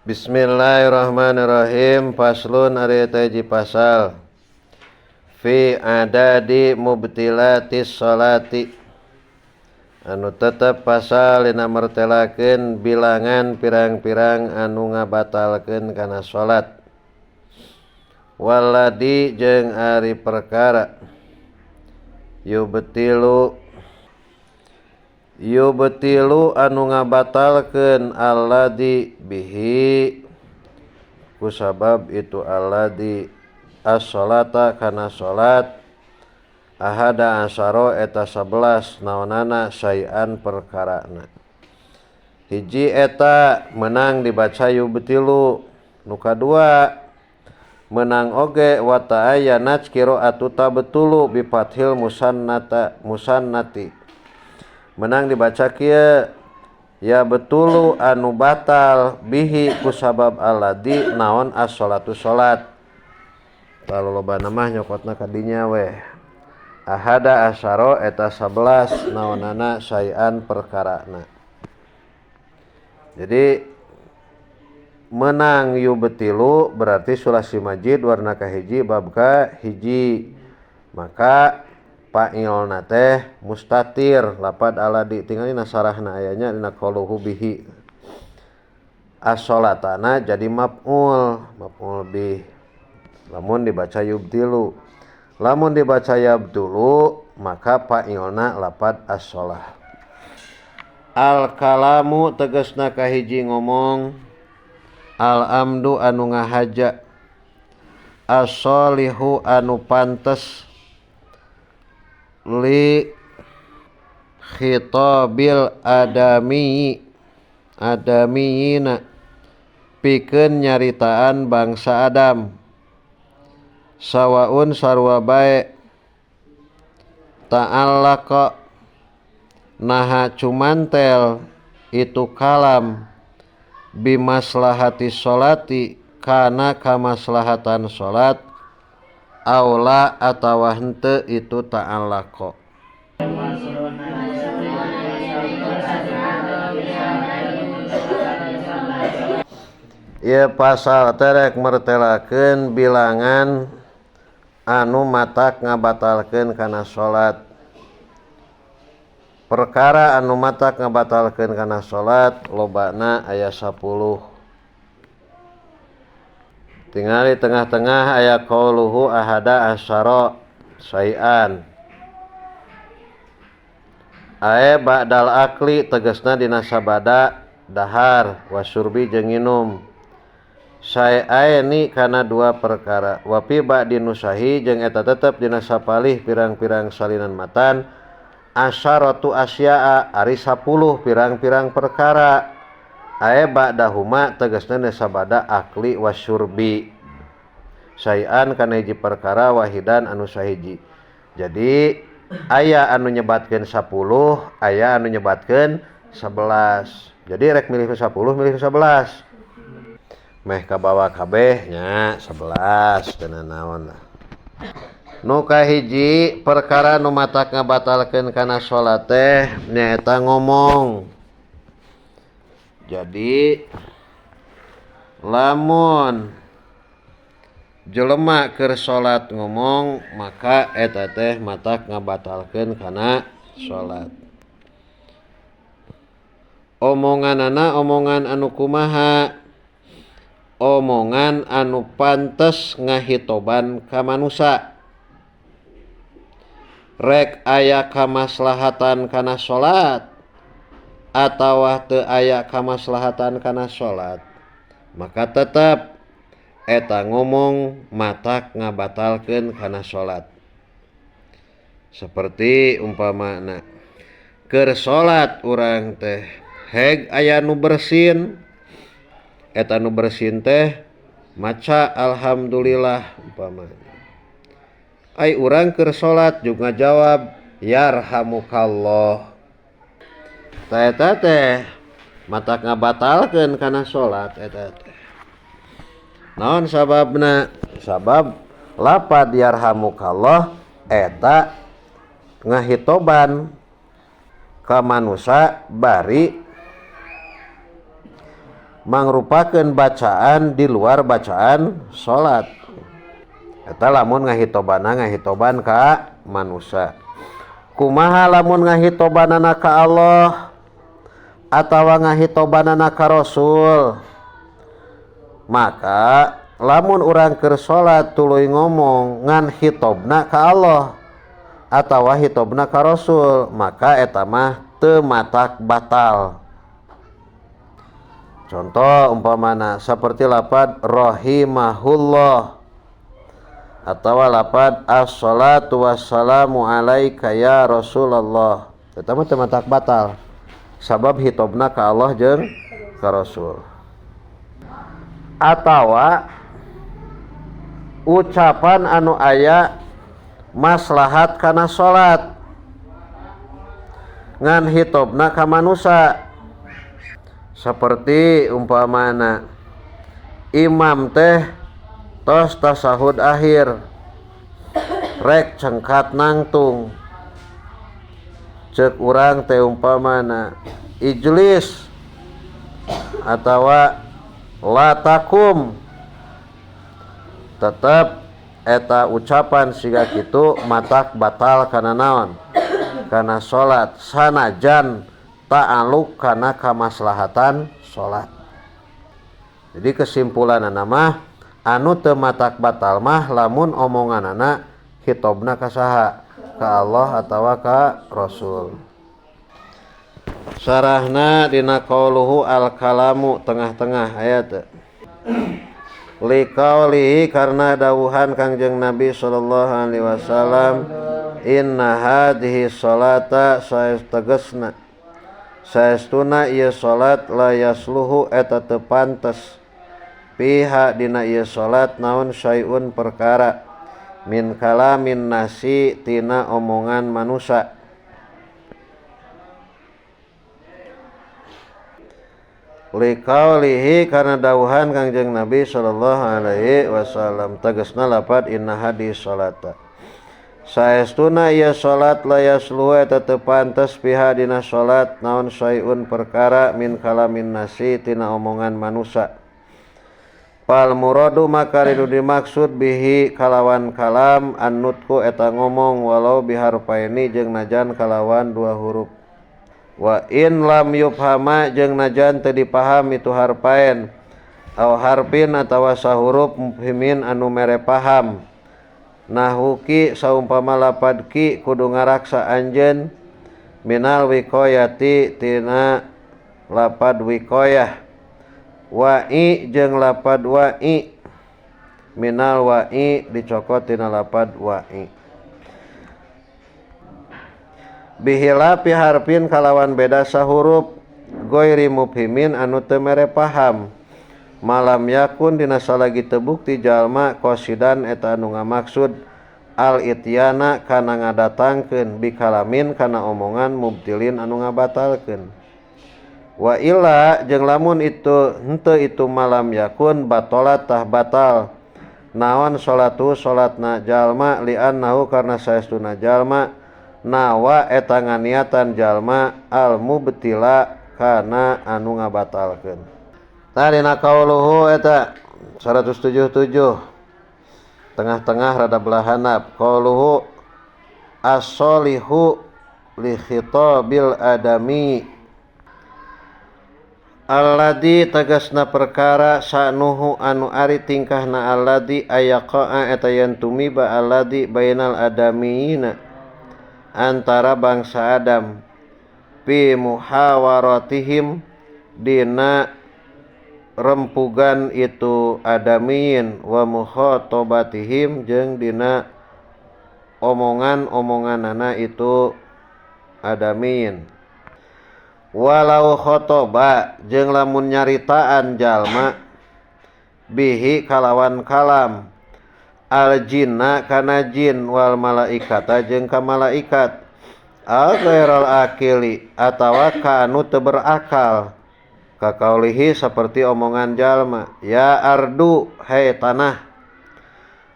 Bismillahirrahmanirrahim. Faslun ari eta hiji pasal fi adadi mubtilatis sholati anu tetep pasal dina mertelakeun bilangan pirang-pirang anu ngabatalkeun kana salat waladi jeung ari perkara yubtilu yubtilu anu ngabatalkeun alladzi bihi kusabab itu alladzi as-sholata kana salat ahada asaro eta 11 naonana sayan perkarana. Hiji eta menang dibaca yubtilu, nu kadua menang oge wa ta'ayyanat qira'atu tabtulu bi fathil musannata musannati. Menang dibaca kieu ya betulu anu batal bihi kusabab alladzi naon as-sholatu salat. Lalu loba mah nyokotna ka dinya weh. Ahada asyara eta 11 naonana sayan perkarana. Jadi menang yubtilu berarti sulasi majid warna kahiji bab ka hiji. Maka fa'ilna teh mustatir lapad aladi tingali nasarahna ayanya dina qauluhu bihi. As-sholatana jadi maf'ul, maf'ul bih. Lamun dibaca yubtilu, lamun dibaca yabtulu maka fa'ilna lapad as-sholah. Al-kalamu tegasna kahiji ngomong, al-amdu anu ngahaja, as-solihu anu pantes li khitabil adami adamiyina pikeun nyaritaan bangsa Adam sawaun sarua bae ta'allaqa naha cumantel itu kalam bimaslahati sholati kana kamaslahatan sholat aula atawa henteu itu ta'allaqo. Ieu pasal terek mertelakeun bilangan anu matak ngabatalkeun kana salat. Perkara anu matak ngabatalkeun kana salat lobana aya 10. Tingali tengah-tengah aya qauluhu ahada asyara sayan. Ae ba'dal akli tegasna dina sabada dahar wasurbi jeung nginum. Sayaini kana dua perkara. Wa fi ba'di nusahi jeung eta tetep dina sapalih pirang-pirang salinan matan asyaratu asya'a ari 10 pirang-pirang perkara. Ae ba'dahuma tegasna dina sabada akli wasyurbi sayan kana hiji perkara wahidan anu sahiji. Jadi aya anu nyebatkeun 10, aya anu nyebatkeun 11. Jadi rek milih 10, milih 11. Meh kabawa kabeh nya 11 teu naon lah. Nu kahiji perkara nu matak ngabatalkeun kana salat teh nyaeta ngomong. Jadi lamun jelema keur salat ngomong maka eta teh matak ngabatalkeun kana salat. Omonganana omongan anu kumaha? Omongan anu pantes ngahitoban ka manusa. Rek aya kamaslahatan kana salat atawa teu aya kamaslahatan kana salat, maka tetep eta ngomong matak ngabatalkeun kana salat. Seperti umpamana keur salat urang teh heg aya nu bersin, eta nu bersin teh maca alhamdulillah umpamana. Ai urang keur salat juga ngajawab yarhamukallah. Ta eta teh matak ngabatalkeun kana salat eta teh. Naon sababna? Sabab lapad yarhamukallah eta ngahitoban ka manusa bari mangrupakeun bacaan di luar bacaan salat. Eta lamun ngahitobana ngahitoban ka manusia. Kumaha lamun ngahitobanana ka Allah atawa ngahitobanana ka Rasul? Maka lamun urang keur salat tuluy ngomong ngan hitobna ka Allah atawa hitobna ka Rasul, maka eta mah teu matak batal. Contoh umpamana seperti lapad rahimahullah atawa lapad assalatu wassalamu alaika ya Rasulullah. Eta mah teu matak batal sabab hitobna ka Allah jeung ka Rasul. Atawa ucapan anu aya maslahat kana salat ngan hitobna ka manusa, seperti umpamana imam teh tos tasahud akhir rek cengkat nangtung, cek urang teh umpamana ijlis atawa latakum, tetep eta ucapan siga kitu matak batal kana naon? Kana salat sanajan ta'aluk kana kamaslahatan salat. Jadi kesimpulanana mah anu teu matak batal mah lamun omonganana hitobna ka saha? Ka Allah atawa ka Rasul. Sarahna dina qauluhu al-kalamu tengah-tengah ayat. Liqaulihi karena dawuhan Kangjeng Nabi sallallahu alaihi wasallam, inna hadhihi salata saestegesna saestuna ieu salat la yasluhu eta teu pantes piha dina ieu salat naon syai'un perkara min kalamin nasi tina omongan manusia. Liqaulihi karena dawuhan Kangjeng Nabi sallallahu alaihi wasallam tegasna lapad inna hadis salata saestuna ieu salat la yasluhu eta teu pantes piha dina salat naon syai'un perkara min kalamin nasi tina omongan manusia. Fal muradu maka ridu dimaksud bihi kalawan kalam annutku eta ngomong walau biharfaini jeung najan kalawan dua huruf. Wa in lam yufhama jeung najan teu dipaham itu harfain aw harfin atawa sahurup mufhimin anu mere paham. Nahuki saumpama lapad ki kudu ngaraksa anjeun minal wiqayati tina lapad wiqayah. Wa'i jeung lapad wa'i minal wa'i dicokot tina lapad wa'i. Bihilafi harfin kalawan beda sahurup goiri mufhimin anu teu mere paham. Malam yakun dina salagi teu bukti jalma qasidan eta anu ngamaksud al ityana kana ngadatangkeun bikalamin kana omongan mubtilin anu ngabatalkeun. Wa illa jeung lamun itu henteu itu malam yakun batalat tah batal naon salatu salatna jalma li'annahu karna saestuna jalma nawa eta nganiatan jalma al mubtila kana anu ngabatalkeun. Tadina qauluhu eta 177 tengah-tengah rada belah handap qauluhu as-solihu li khitabil adami alladzi tegasna perkara sanuhu anu ari tingkahna alladzi ayaqa'a eta yen tumiba alladzi bainal adamiina antara bangsa Adam fi muhawaratihim dina rempugan itu adamiin wa mukhatabatihim jeung dina omongan-omonganana itu adamiin. Walau khotoba jeung lamun nyaritaan jalma bihi kalawan kalam al jinna kana jin wal malaikata jeung ka malaikat al ghairal akili atawa ka anu teu berakal kakaulihi seperti omongan jalma ya ardu hei tanah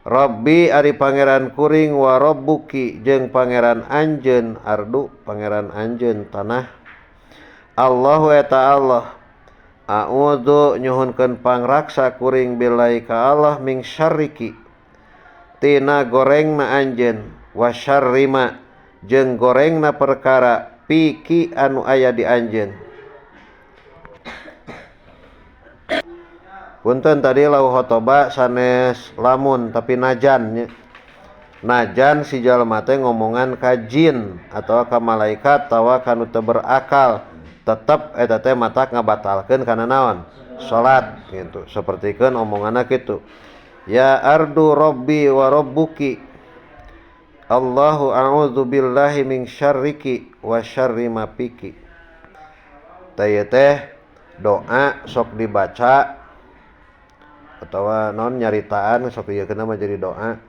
Rabbi ari pangeran kuring wa rabbuki jeung pangeran anjeun ardu pangeran anjeun tanah Allahu eta Allah A'udzu nyuhunkeun pangraksa kuring billahi ka Allah min syarriki tina gorengna anjeun wa syarrima jeung gorengna perkara piki anu aya di anjeun. Punten tadi lau khotoba sanes lamun tapi najan nya. Najan si jalma teh ngomongan ka jin atawa ka malaikat atawa ka nu teu berakal, tetep eta teh matak ngabatalkeun kana naon? Salat gitu. Sapertikeun omonganna kitu. Ya ardu rabbi wa rabbuki Allahu a'udzu billahi min syarriki wa syarri ma fiki. Teh teh doa sok dibaca atawa non nyaritaan sok ieu mah jadi doa.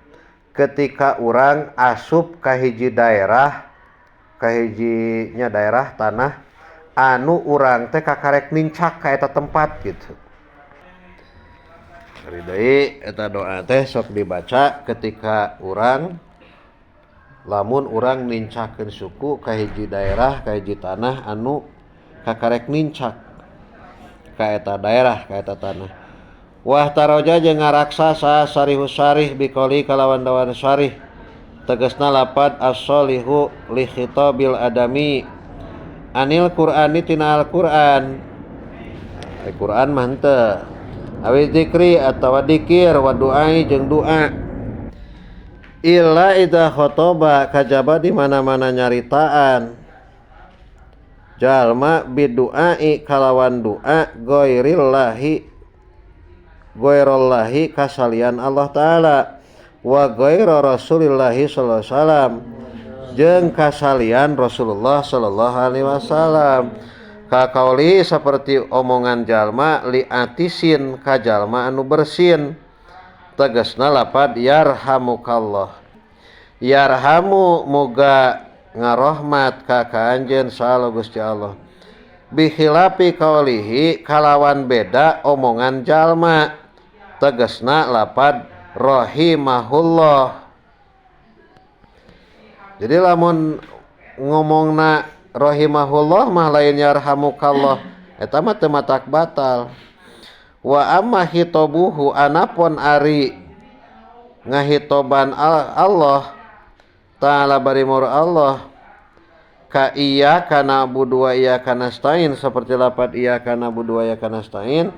Ketika urang asup ka hiji daerah, ka hijinya daerah tanah anu urang teh kakarek nincak ka eta tempat gitu. Ari deui eta doa teh sok dibaca ketika urang lamun urang nincakeun suku ka hiji daerah, ka hiji tanah anu kakarek nincak ka eta daerah, ka eta tanah. Wah taroja jeung ngaraksa sa sarihu sarih biqoli kalawan dawan sarih tegasna lapad as-solihu li khitabil adami anil qur'ani tina al-Qur'an. Al-Qur'an mah henteu awi zikri atawa dikir wa du'ai jeung doa illa idza khotoba kajaba di mana-mana nyaritaan jalma bidu'ai kalawan doa ghairillahi ghairallahi kasalian Allah Ta'ala wa ghaira Rasulillahi sallallahu alaihi wasallam jeung kasalian Rasulullah sallallahu alaihi wasallam kakauli seperti omongan jalma liatisin ka jalma anu bersin tegasna lapad yarhamukallah yarhamu muga ngarohmat ka ka anjeun saha Gusti Allah bikhilafi kaulihi kalawan beda omongan jalma tegasna lapad rahimahullah. Jadi lamun ngomongna rahimahullah mah lain yarhamukallah eta mah teu matak batal. Wa amma hitobuhu anapun ari ngahitoban Allah ta'ala barimur Allah ka iya kana na'budu wa iyyaka nasta'in seperti lapad iyyaka na'budu wa iyyaka nasta'in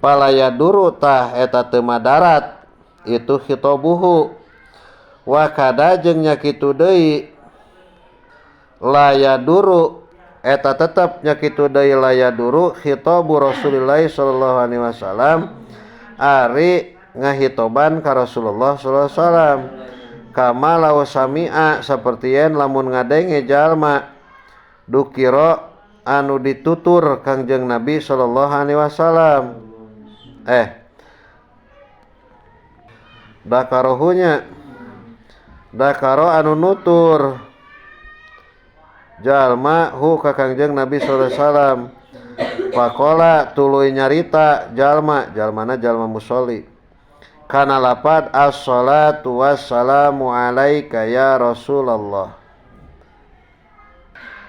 palaya duru tah eta teu madarat itu khitobuhu wa kada jeung nya kitu deui laya duru eta tetep nya kitu deui laya duru khitobu Rasulillah sallallahu alaihi wasallam ari ngahitoban ka Rasulullah sallallahu alaihi wasallam kama law sami'a saperti yen lamun ngadenge jalma dukira anu ditutur Kangjeng Nabi sallallahu alaihi wasallam dakarohunya dakaro anu nutur jalma hu ka Kangjeng Nabi sallallahu alaihi wasallam faqala tuluy nyarita jalma jalmana jalma musolli kana lapad as-salatu wassalamu alaika ya Rasulullah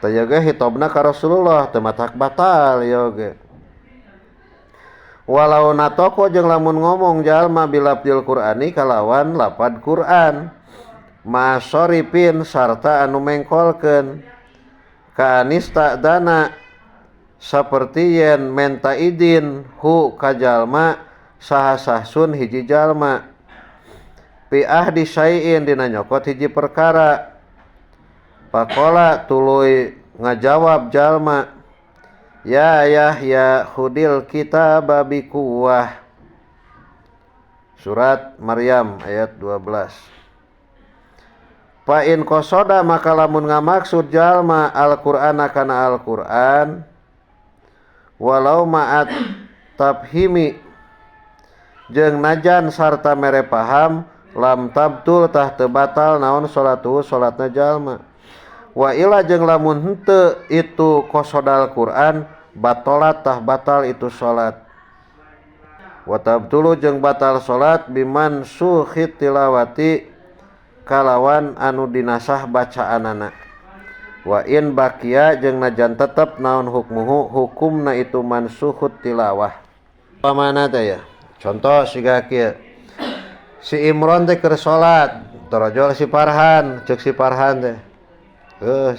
teh ge hitobna ka Rasulullah teu matak batal ieu ge. Walau natoko jeung lamun ngomong jalma bilafdil Qur'ani kalawan lapad Qur'an masoripin sarta anu mengkolkeun kaanista dana saperti yen menta idin hu ka jalma saha sahsun hiji jalma pi ahdi syai'in dina nyokot hiji perkara pakola tuluy ngajawab jalma ya Yahya khudil kitaba biquwah surat Maryam ayat 12. Fa in qasoda maka lamun ngamaksud jalma Al-Qur'ana kana Al-Qur'an walau ma'at tabhimi jeung najan sarta mere paham lam tabtul tah teu batal naon salatuhu salatna jalma wa ila jeung lamun henteu itu qasodal Qur'an batalat tah batal itu salat wa tabtulu jeung batal salat biman sukhit tilawati kalawan anu dinasah bacaanana Wa in bakia jeung najan tetep naon hukmuhu hukumna itu mansuhut tilawah. Pamana teh ya? Contoh siga kieu. Si Imron teh keur salat, torojol si Farhan, ceuk si Farhan teh.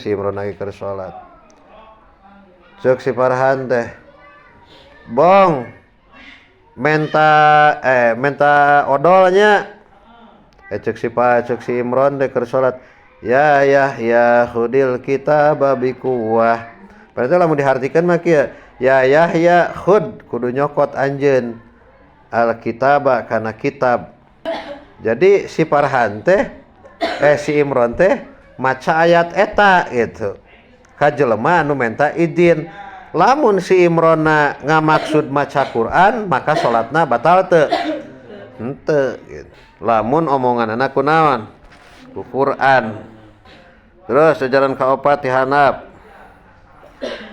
Si Imron lagi keur salat. Ceuk si Farhan teh. Bong menta menta odolnya. Ceuk si ceuk si Imron teh keur salat. Ya ya ya khudil kitaba biquwah. Padahal lamun dihartikeun mah kieu, ya Yahya khud kudu nyokot anjeun alkitaba kana kitab. Jadi si Farhan teh si Imron teh maca ayat eta gitu. Ka jelema anu menta izin. Lamun si Imronna ngamaksud maca Quran maka salatna batal teu? Henteu gitu. Lamun omonganana kunaon? Ku Quran. Terus ajaran kaopat dihandap.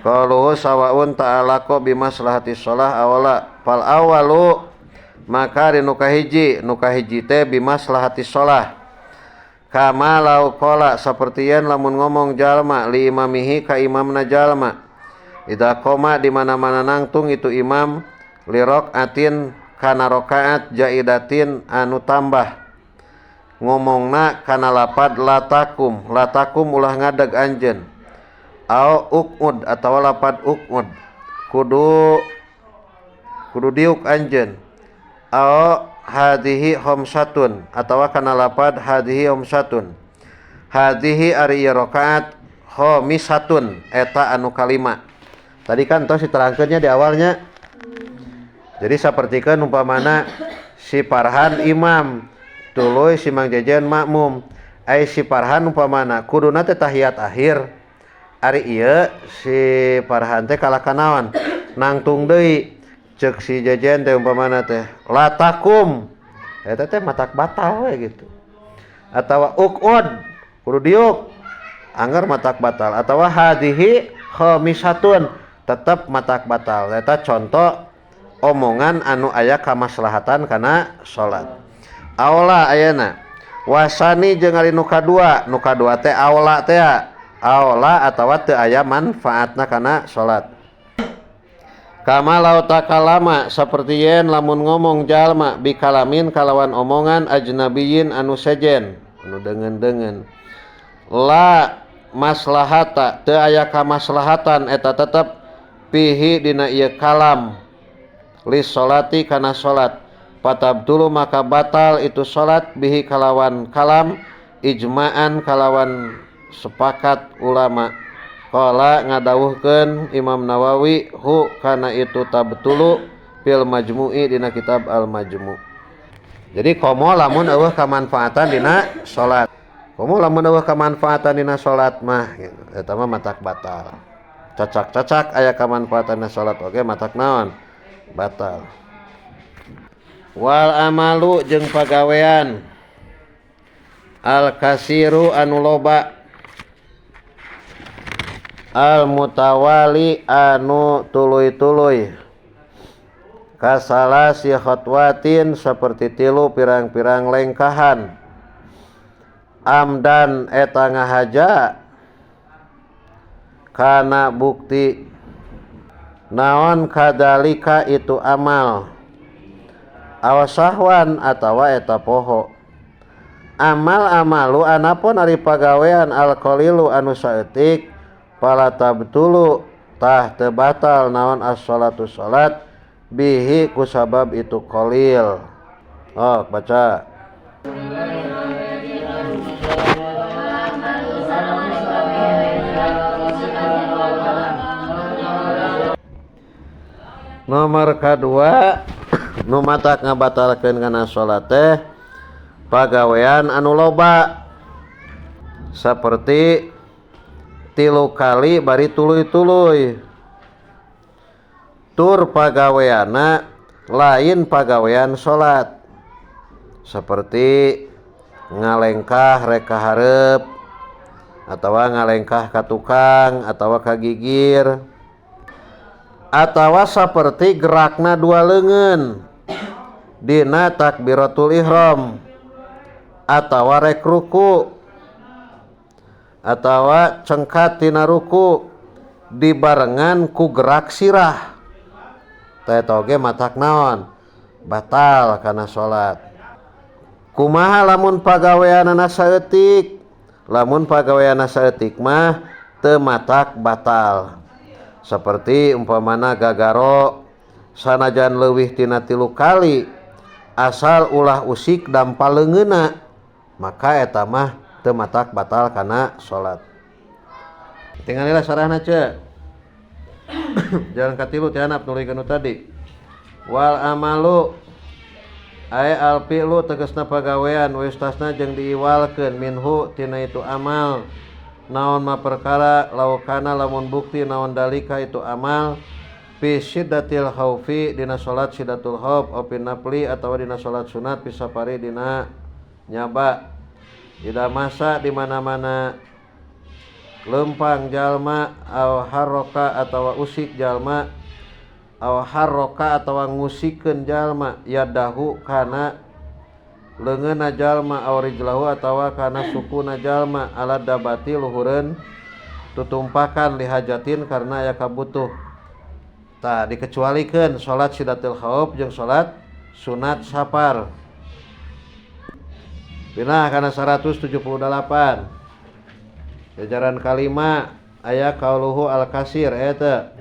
Qaluhu sawaun ta'alaqo bimaslahati shalah awala fal awalu maka di nu kahiji teh bimaslahati shalah. Kama lau qala saperti yen lamun ngomong jalma li imamihi ka imamna jalma. Idza qoma di mana-mana nangtung itu imam li rakaatin kana rakaat jaidatin anu tambah. Ngomongna kana lapad latakum, latakum ulah ngadeg anjeun. Au uqud atawa lapad uqud kudu kudu diuk anjeun. Au hadhihi khamsatun atawa kana lapad hadhihi khamsatun. Hadhihi ari ieu rakaat khamisatun eta anu kalima. Tadi kan tos diterangkeunnya di awalnya. Jadi sapertikeun umpamana si Farhan imam, tuluy si Mang Jejen makmum. Ai si Farhan umpamana kuduna teh tahiyat akhir. Ari ieu si Farhan teh kalah kanaon? Nangtung deui. Ceuk si Jejen teh umpamana teh latakum. Eta teh matak batal we gitu. Atawa uqud kudu diuk. Angger matak batal atawa hadhihi khamisatun tetep matak batal. Eta contoh omongan anu aya kamaslahatan kana salat. Aula ayana wasani jeung ari nu kadua, nu kadua teh aula teh aula atawa teu aya manfaatna kana salat. Kama lau takalama saperti yen lamun ngomong jalma bikalamin kalawan omongan ajnabiyin anu sejen anu deungeun-deungeun. La maslahata teu aya kamaslahatan eta tetep pihi dina ieu kalam li sholati kana salat. Patabtulu maka batal itu salat bihi kalawan kalam ijma'an kalawan sepakat ulama. Qala ngadawuhkeun Imam Nawawi hu kana itu tabtulu fil majmu'i dina kitab al majmu'. Jadi komo lamun eueuh kamanfaatan dina salat. Komo lamun eueuh kamanfaatan dina salat mah gitu. Eta mah matak batal. Cacak-cacak aya kamanfaatan dina salat oge matak naon? Batal. Wal amalu jeung pagawean al kasiru anu loba al mutawali anu tuluy-tuluy kasalasi khotwatin seperti tilu pirang-pirang lengkahan amdan eta ngahaja kana bukti naon kadalika itu amal awasahwan atawa eta poho amal amalu anapun ari pagawean al qalilu anu saeutik pala tabtulu tah teu batal naon as-sholatu salat bihi kusabab itu qalil. Oh, baca. Nomor kedua nu matak ngabatalkeun kana salat teh pagawean anu loba seperti tilu kali bari tuluy-tuluy tur pagaweana lain pagawean salat seperti ngalengkah rek ka hareup atawa ngalengkah ka tukang atawa ka gigir atawa seperti gerakna dua leungeun dina takbiratul ihram atawa rek ruku Atawa cengkat tina ruku dibarengan ku gerak sirah. Tah eta oge matak naon? Batal kana salat. Kumaha lamun pagaweanana saeutik? Lamun pagaweanana saeutik mah teu matak batal. Seperti umpamana gagaro sanajan leuwih tina 3 kali asal ulah usik dampal leungeunna, maka eta mah teu matak batal kana salat. Tingalila sarahna ce. Jalan katilu ti handap nuluykeun nu tadi. Wal amalu ay al fi'lu tegasna pagawean wa yustasna jeung diiwalkeun minhu tina itu amal. Naon ma perkara laukana lamun bukti naon dalika itu amal fi syiddatil khaufi dina salat syiddatul khauf au fi nafli atawa dina salat sunat fi safari dina nyaba. Ida masa di mana-mana lempang jalma au harroka atawa usik jalma au harroka atawa ngusikeun jalma yadahu kana leungeunna jalma au rijlahu atawa kana sukuna jalma ala dabati luhureun tutumpakan lihajatin karena aya kabutuh. Tah dikecualikeun salat syiddatul khauf jeung salat sunat safar. Pinah kana 178. Jajaran kalima aya kauluhu al-kasir eta.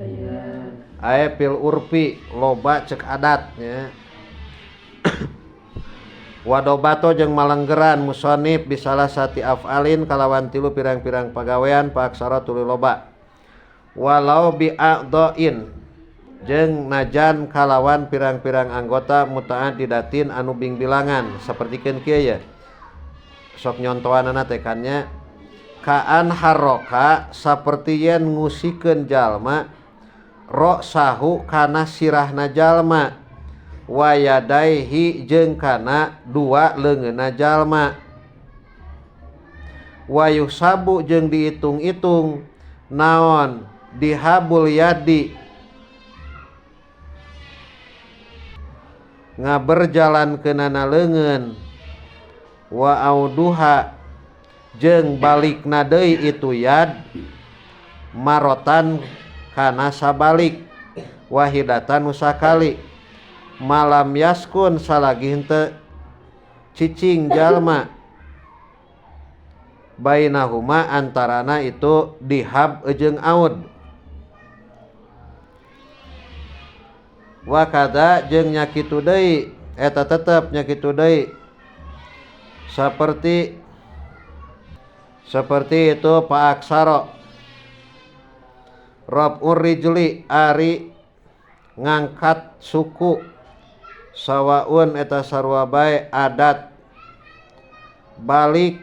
Aya fil urfi loba cek adat nya. Wadobato jeung malenggeran musonif bisalah sati af'alin kalawan tilu pirang-pirang pagawean paaksara tuluy loba. Walau bi'adhain jeung najan kalawan pirang-pirang anggota muta'addidatin anu bingbilangan sapertikeun kieu ye. Sok nyontoanana teh kan nya. Kaan harroka saperti yen ngusikeun jalma roksahu kana sirahna jalma wayadaihi jeung kana dua leungeunna jalma wayusabu jeung diitung-itung naon dihabul yadi ngaberjalankeunana leungeun wa auduha jeung balikna deui itu yad marotan kana sabalik wahidatan nu sakali malam yaskun salagi henteu cicing jalma bainahuma antarana itu dihab jeung aud wa kada jeung nya kitu deui eta tetep nya kitu deui seperti itu paaksara raf'ur rijli ari ngangkat suku sawaun eta sarua bae adat balik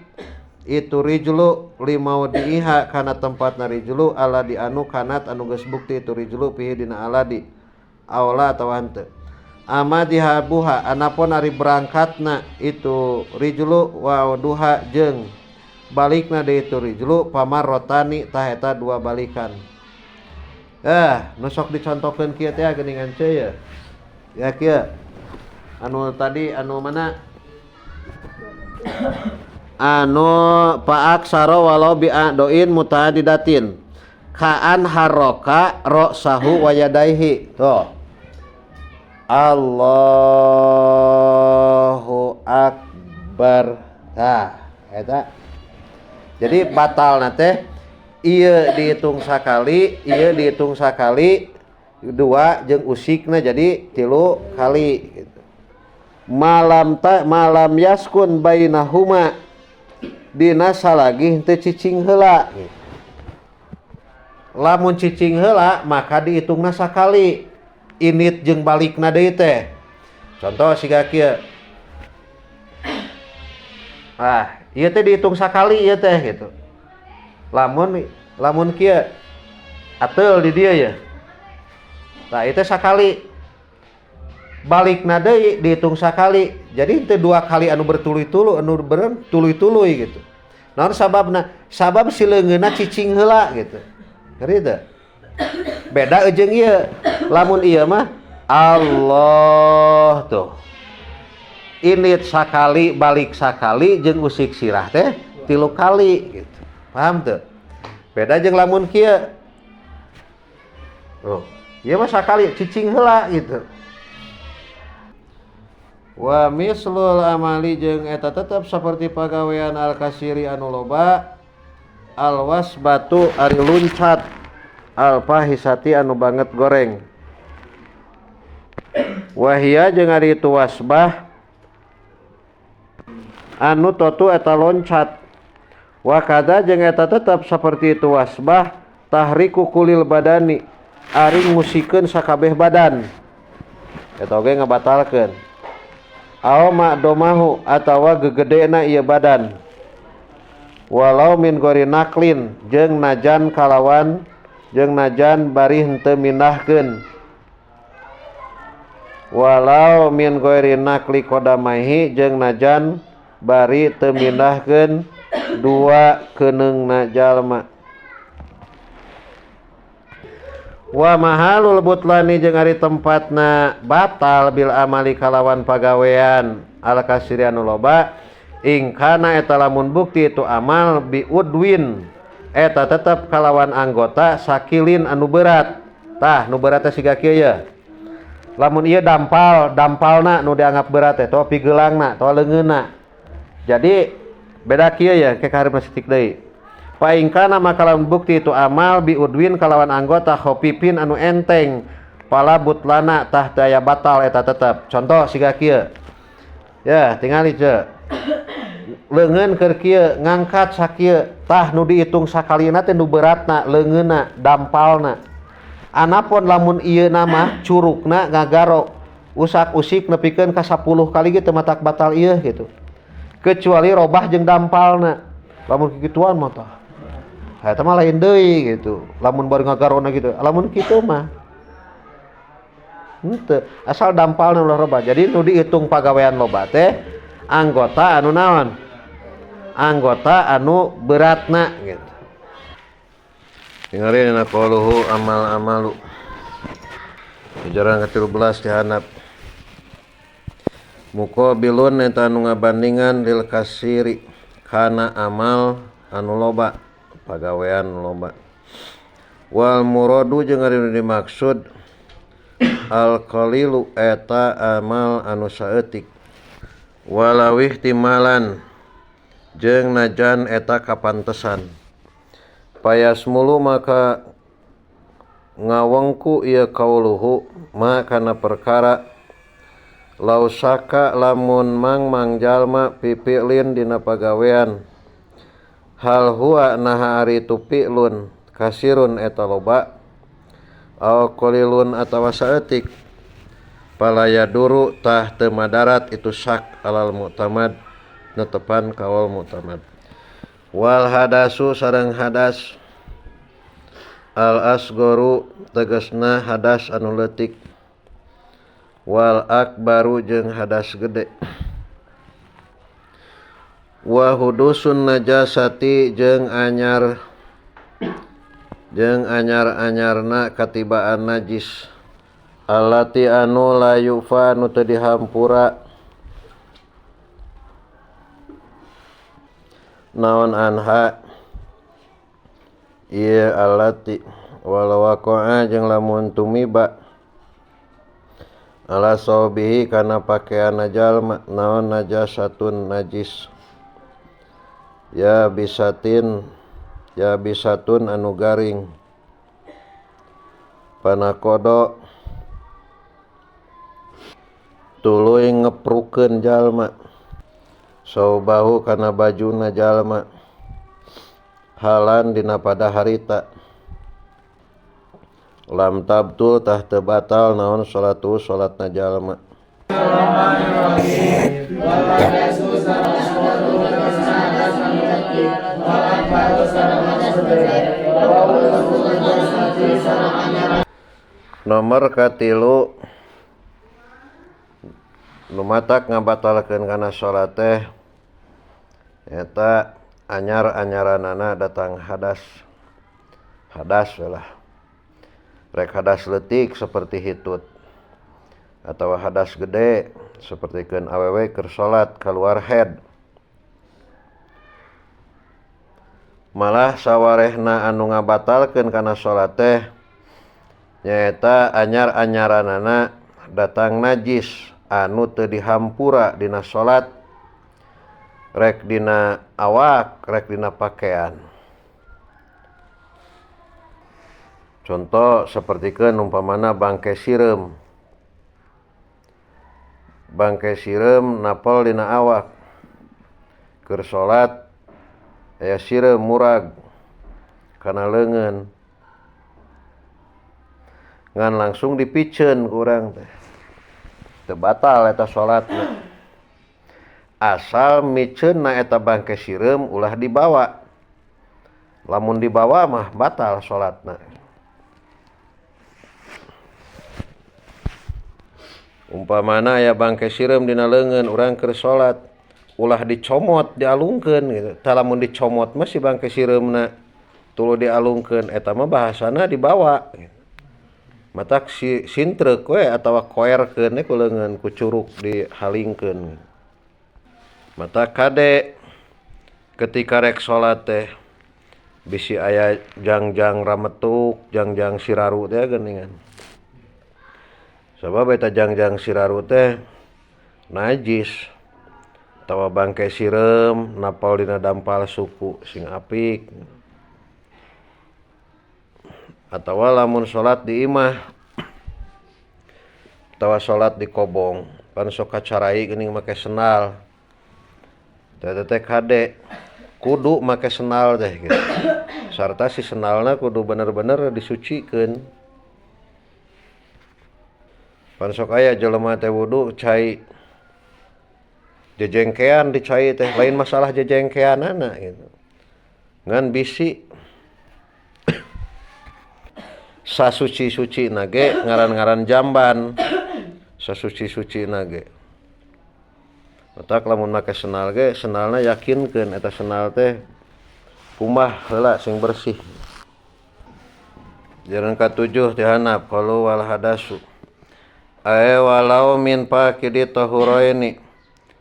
itu rijlu limaudiha kana tempatna rijlu ala di anu kanat anu geus bukti itu rijlu pihi dina aladi aula atawa henteu ama dihabuha anapun ari berangkatna itu rijlu wa duha jeung balikna deui itu rijlu pamarotani tah eta dua balikan. Nu sok dicontohkeun kieu teh geuningan ceu ye. Ya kieu. Anu tadi anu mana? Anu paaksara walau bi'adoin muta'addidatin. Kaan harroka roksahu wa yadaihi. Tuh. Allahu akbar. Tah, eta. Jadi batalna teh ieu dihitung sakali, ieu dihitung sakali, dua jeung usikna jadi 3 kali gitu. Malam yaskun bainahuma dina salagi henteu cicing heula gitu. Lamun cicing heula maka dihitungna sakali init jeung balikna deui teh. Contoh siga kieu. Ah, ieu teh dihitung sakali ieu teh gitu. Lamun kieu ateul di dieu ya. Tah ieu teh sakali. Balikna deui dihitung sakali. Jadi teu dua kali anu bertuluy-tuluy, anu bertuluy-tuluy gitu. Naon sababna? Sabab si leungeunna cicing heula gitu. Ngerti teu? Beda jeung ieu. Lamun ieu mah Allah tuh. Init sakali balik sakali jeung usik sirah teh 3 kali gitu. Paham teu? Beda jeung lamun kieu. Oh, ieu mah sakali cicing heula gitu. Wa mislul amali jeung eta tetep saperti pagawean al-kasiri anu loba alwas batu ari luncat al-fahisati anu banget goreng. Wahia jeung ari itu wasbah anu totu eta loncat. Wa kada jeung eta tetep saperti itu wasbah tahriku kulil badani ari ngusikeun sakabeh badan. Eta oge ngabatalkeun. Aw ma'domahu atawa gegedena ieu badan. Walau min gori naklin jeung najan kalawan jeung najan bari henteu mindahkeun. Walau min gori nakli qodamaihi jeung najan bari teu mindahkeun dua keuneungna jalma. Wa mahalul butlani jeung ari tempatna batal bil amali kalawan pagawean al kasiri anu loba ingkana eta lamun bukti itu amal bi udwin eta tetep kalawan anggota sakilin anu berat. Tah nu berat teh siga kieu ye. Lamun ieu dampal, dampalna nu dianggap berat teh toa pigeulangna, toa leungeunna. Jadi beda kieu ye ke kaharepna sitik deui. Paingkana maka lamun bukti itu amal bi udwin kalawan anggota khofifin anu enteng pala butlana tah daya batal eta tetep. Contoh siga kieu. Ya, tingali ce. Leungeun keur kieu ngangkat sakieu tah nu diitung sakalina teh nu beratna leungeunna dampalna. Anapun lamun ieu nama curugna ngagaro usak-usik nepikeun ka 10 kali ge teu matak batal ieu gitu. Kecuali robah jeung dampalna. Lamun kikituan mah tah eta mah lain deui gitu. Lamun bari ngagarona gitu. Lamun kitu mah henteu, asal dampalna ulah robah. Jadi nu diitung pagawean loba teh anggota anu naon? Anggota anu beratna gitu. Tingali dina qauluhu amal-amalu. Ajaran ke-13 dihandap. Muqabilun eta anu ngabandingan lil kasiri kana amal anu loba, pagawean loba. Wal muradu jeung ari nu dimaksud al qalilu eta amal anu saeutik. Walau ihtimalan jeung najan eta kapantesan. Payasmulu maka ngawengku ieu kauluhu ma kana perkara lausaka lamun mangmang jalma pipi'lin dina pagawean hal huwa naha ari itu pi'lun kasirun eta loba aw qalilun atawa saeutik palaya duru tah teu madarat itu syak alal mu'tamad netepan kaul mu'tamad. Wal hadasu sareng hadas al asgoru tegasna hadas anu leutik wal akbaru jeung hadas gede. Wa hudusun najasati jeung anyar jeung anyar-anyarna katibaan najis allati anu la yufa nu teu dihampura naon anha ieu allati walau waqa'a jeung lamun tumiba ala sawbihi kana pakeanna jalma naon najasatun najis ya bisatin ya bisatun anu garing panakodo tuluy ngeprukeun jalma saubahu kana bajuna jalma halan dina pada harita lam tabtul tah teu batal naon salatu salatna jalma. Nomor katilu nu matak ngabatalkeun kana salat teh eta anyar-anyaranana datang hadas. Hadas lah. Rek hadas leutik seperti hitut atau hadas gede seperti keun awewe keur salat kaluar head. Malah sawarehna anu ngabatalkeun kana salat teh nyaeta anyar-anyaranana datang najis anu teu dihampura dina salat rek dina awak rek dina pakaian. Contoh sapertikeun umpamana bangke sireum. Bangke sireum napel dina awak. Keur salat aya sireum murag kana leungeun. Ngan langsung dipiceun ku urang teh. Teu batal eta salatna. Asal miceunna eta bangke sireum ulah dibawa. Lamun dibawa mah batal salatna. Umpamana aya bangke sireum dina leungeun urang keur salat, ulah dicomot dialungkeun gitu. Tah lamun dicomot mah si bangke sireumna tuluy dialungkeun eta mah bahasana dibawa. Matak si sintreuk we atawa koerkeun we ku leungeun ku curuk dihalingkeun. Mata kade ketika rek salat teh bisi aya jangjang rametuk, jangjang siraru teh geuningan. Sabab eta jangjang siraru teh najis. Atawa bangke sireum napal dina dampal suku sing apik. Atawa lamun salat di imah atawa salat di kobong pan sok kacarai geuning make sendal. Teh teh kade kudu make sendal teh gitu. Sarta si sendalna kudu bener-bener disucikeun. Pan sok aya jelema teh wudu cai jejengkean di cai teh lain masalah jejengkeanana gitu. Ngan bisi sasuci-suci nage ngaran-ngaran jamban sasuci-suci nage. Otak lamun make sendal ge sendalna yakinkeun eta sendal teh kumbah heula sing bersih. Jalan katujuh dihanap qalu wal hadasu. Ae walau min faqidi tahuraini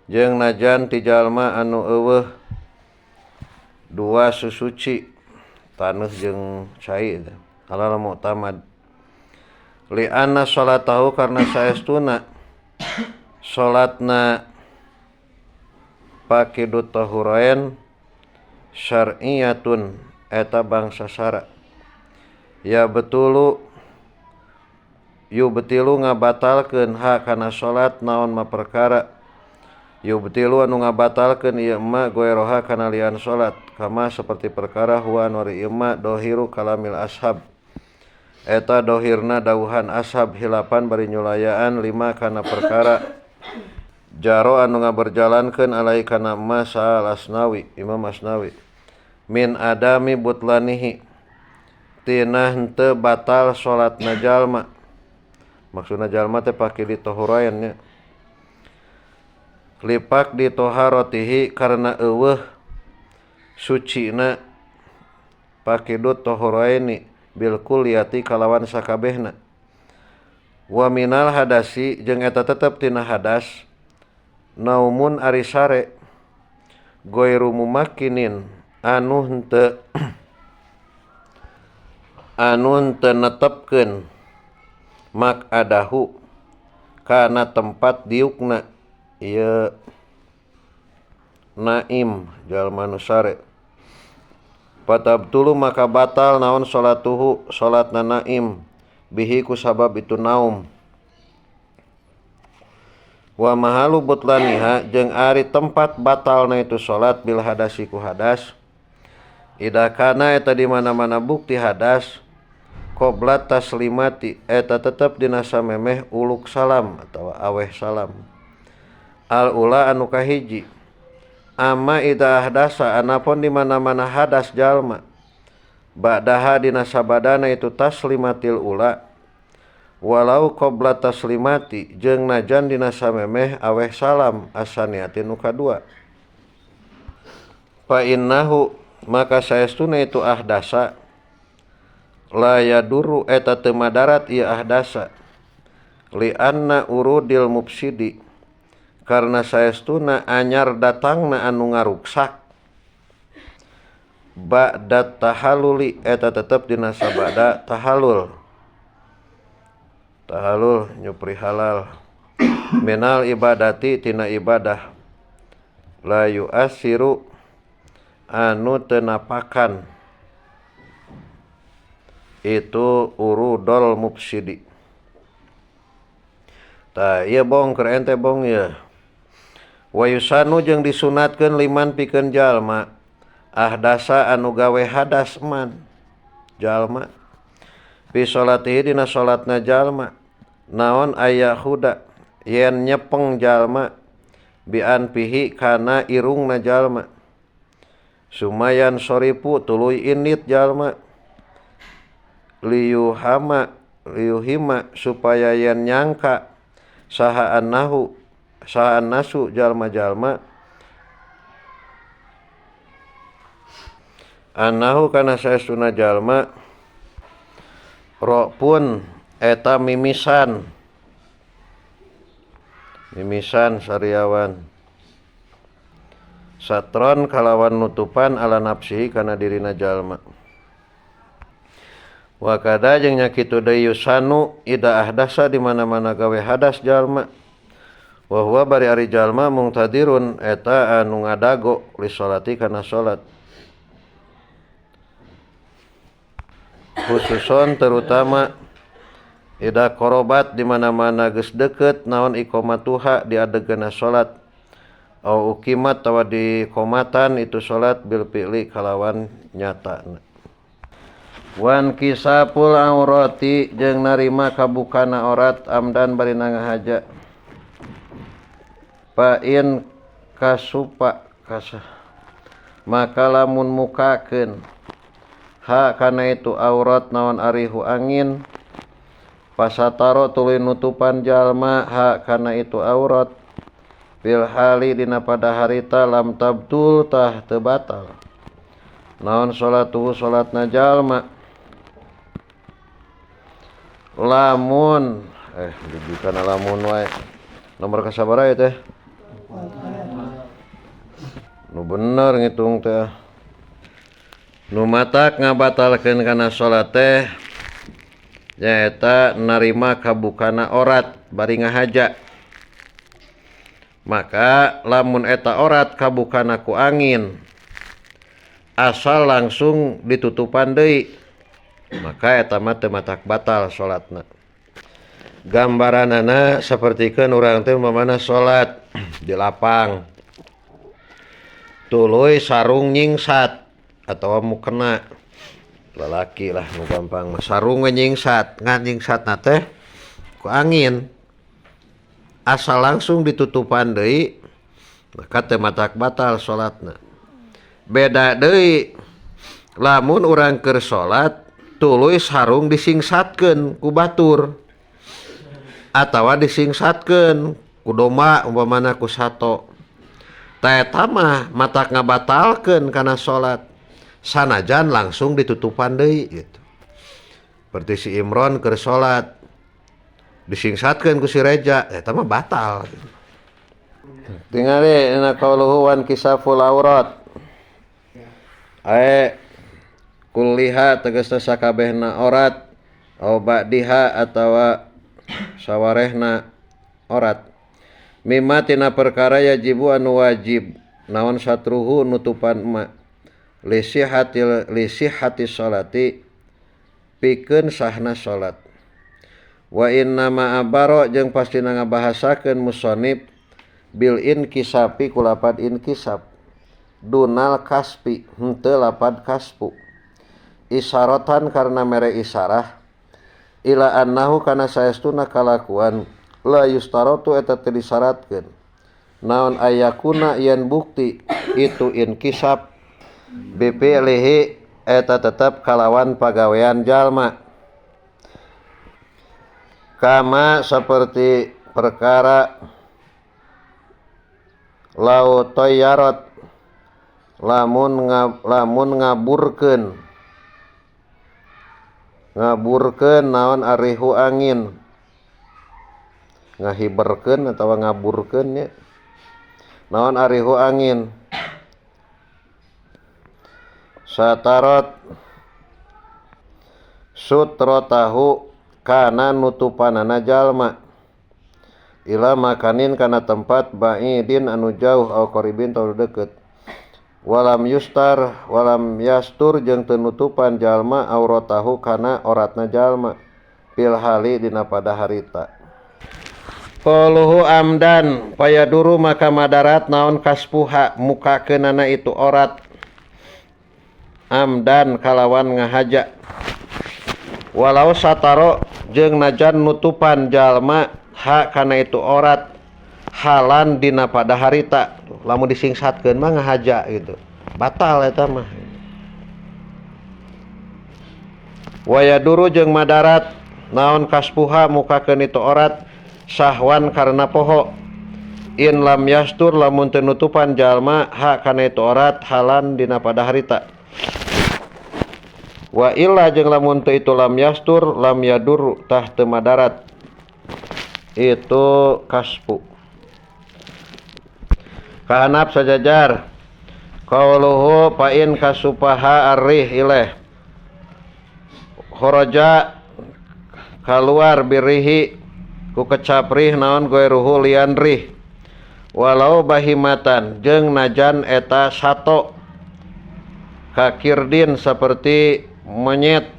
jeung najan ti jalma anu eueuh dua susuci taneuh jeung cai teh. Alal mu'tamad li anna salatahu karena saestuna salatna faqidut tahurain syar'iyatun eta bangsa syara ya betulu yubtilu ngabatalkeun ha kana salat naon ma perkara yubtilu anu ngabatalkeun ieu ma goeroha kana lian salat kama seperti perkara huwa anu ari ieu ma dohiru kalamil ashab eta dohirna dauhan ashab hilapan bari nyulayaan lima kana perkara jaro anu ngaberjalankeun alai kana ma sal asnawi Imam Asnawi min adami butlanihi tina henteu batal salatna jalma maksudna jalma teh pake ditohurain nya lipak ditoharotihi karena eueuh sucina pakidut tohuraini bil kulliyati kalawan sakabehna wa minal hadasi jeung eta tetep tina hadas naumun ari sare goiru mumakinin anu henteu netepkeun mak adahu kana tempat diukna ieu naim jalma nu sare patabtulu maka batal naon salatuhu salatna naim bihi ku sabab itu naum wa mahalu butlaniha jeung ari tempat batalna itu salat bil hadasi ku hadas ida kana eta di mana-mana bukti hadas qobla taslimati eta tetep dina samemeh uluk salam atawa aweh salam al ula anu kahiji amma ida ahdasa anapun di mana-mana hadas jalma ba'daha dina sabadana itu taslimatil ula walau qabla taslimati jeung najan dina samemeh aweh salam asaniatin nu kadua fa innahu maka saestuna itu ahdasa la yaduru eta teu madarat ieu ahdasa li anna urudil mufsidi karena saestuna anyar datangna anu ngaruksak Ba'da tahalluli eta tetep dina sabada tahallul. Tahallul nyupri halal. Minal ibadati tina ibadah. La yu'asiru anu teu napakan itu urudol mufsidi. Tah ieu bong keur ente bong ieu. Wa yusanu jeung disunatkeun liman pikeun jalma ahdasa anu gawe hadas man jalma fi salatihi dina salatna jalma naon aya huda yen nyepeng jalma bi anfihi kana irungna jalma sumayan soripu tuluy init jalma liyuhama liyuhima supaya yen nyangka saha annahu saha annasu jalma-jalma annahu kana saestuna jalma ro pun eta mimisan mimisan sariawan satron kalawan nutupan ala nafsihi kana dirina jalma. Wa kada jeung nya kitu deui yusanu ida ahdasa di mana-mana gawe hadas jalma wa huwa bari ari jalma mungtadirun eta anu ngadago li salati kana salat khususon terutama ida korobat di mana-mana geus deukeut naon iqamatuha diadegeuna salat au uqimat tawa diqomatan itu salat bil fi'li kalawan nyatana. Wan kisapul aurati jeung narima kabukana aurat amdan bari ngahaja. Fa in kasupa kasah maka lamun mukakeun ha kana itu aurat naon arihu angin pasataro tuluy nutupan jalma ha kana itu aurat bil hali dina pada harita lam tabtul tah teu batal naon salatuhu salatna jalma lamun dibukana lamun wae nomor kasabaraha ieu teh nu bener ngitung teh nu matak ngabatalkeun kana salat teh nyaeta narima kabukana orat bari ngahaja maka lamun eta orat kabukana ku angin asal langsung ditutupan deui maka eta mah teu matak batal salatna. Gambaranana sapertikeun urang teh umpamana salat di lapang tuluy sarung nyingsat atawa mukena lalaki lah nu gampang mah sarung we nyingsat ngan nyingsatna teh ku angin asal langsung ditutupan deui maka teu matak batal salatna. Beda deui lamun urang keur salat tuluy sarung disingsatkeun ku batur atawa disingsatkeun ku domba umpamana ku sato tah eta mah matak ngabatalkeun kana salat sanajan langsung ditutupan deui gitu. Seperti si Imron keur salat disingsatkeun ku si Reja eta mah batal gitu. Tingali na qauluhu wan kisaful aurat ae kulliha tegasna sakabehna aurat au ba'diha atawa sawarehna aurat mimma tina perkara yajibu anu wajib naon satruhu nutupan ma lisihati sholati pikeun sahna salat wa inna ma abaro jeung pastina ngabahasakeun musannif bil inkisafi ku lapad inkisaf dunal kaspi henteu lapad kaspu isyarotan karena mere isyarah ila annahu kana saestuna kalakuan la yustarotu eta teu disyaratkeun naon ayakuna yen bukti itu inkisaf bifi'lihi eta tetep kalawan pagawean jalma kama seperti perkara lau toyarot lamun ngaburkeun naon arihu angin ngahiberkeun atawa ngaburkeun nya naon arihu angin Satarot sutrotahu kana nutupanana jalma ila makanin kana tempat ba'idin anu jauh au qaribin tau deket. Walam yustar walam yastur jeung teu nutupan jalma auratahu kana oratna jalma fil hali dina pada harita. Qaluhu amdan payaduru maka madarat naon kaspuha mukakeunana itu orat amdan kalawan ngahaja. Walau sataro jeung najan nutupan jalma ha kana itu orat halan dina pada harita. Lamun disingsatkeun mah ngahaja gitu, batal eta mah. Wayaduru jeung madarat naon kaspuha mukakeun itu orat sahwan karena poho. In lam yastur lamun teu nutupan jalma ha kana itu orat halan dina pada harita. Wa illa jeung lamun teu itu lam yastur lam yadur tah teu madarat itu kaspu. Kahanap sajajar qauluhu fa in kasupaha arrih ileh kharaja kaluar birihi ku kecaprih naon goeruhu lian rih walau bahimatan jeung najan eta sato kakirdin seperti monyet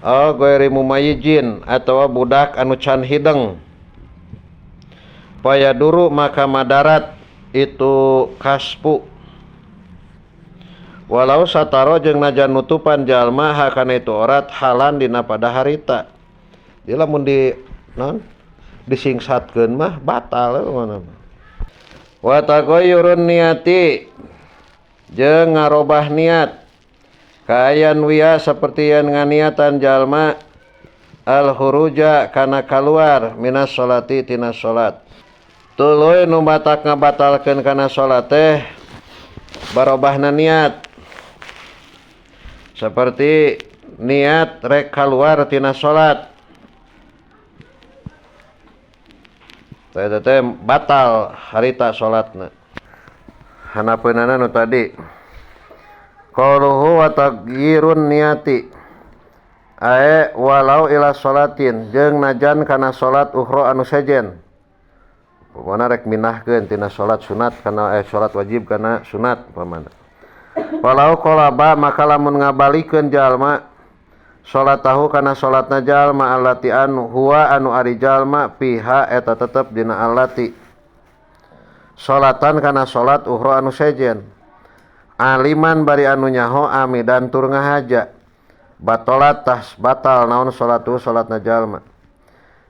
au goeri mumayijin atawa budak anu can hideng payaduru maka madarat itu kaspu. Walau sataro jeung najan nutupan jalma hakana itu orat halan dina pada harita. Jadi lamun di non disingsatkeun mah batal mana. Wa taghayyurun niati jeung ngarobah niat kaayan wiya saperti yen nganiatan jalma al huruja kana kaluar minas sholati tina salat. Tuluy nu batak ngabatalkeun kana salat teh barobahna niat. Seperti niat rek kaluar tina salat. Teh teh batal harita salatna. Hanapeunana nu tadi. Qauluhu wa taghyirun niati ae walau ila salatin jeung najan kana salat ukhra anu sejen. Pamana rek minahkeun tina salat sunat kana salat wajib kana sunat pamana. Walau qalaba maka lamun ngabalikeun jalma salatahu kana salatna jalma allati anu huwa anu ari jalma piha eta tetep dina allati salatan kana salat ukhra anu sejen. Aliman bari anu nyaho amidan tur ngahaja batolat tas batal naon salatu salatna jalma.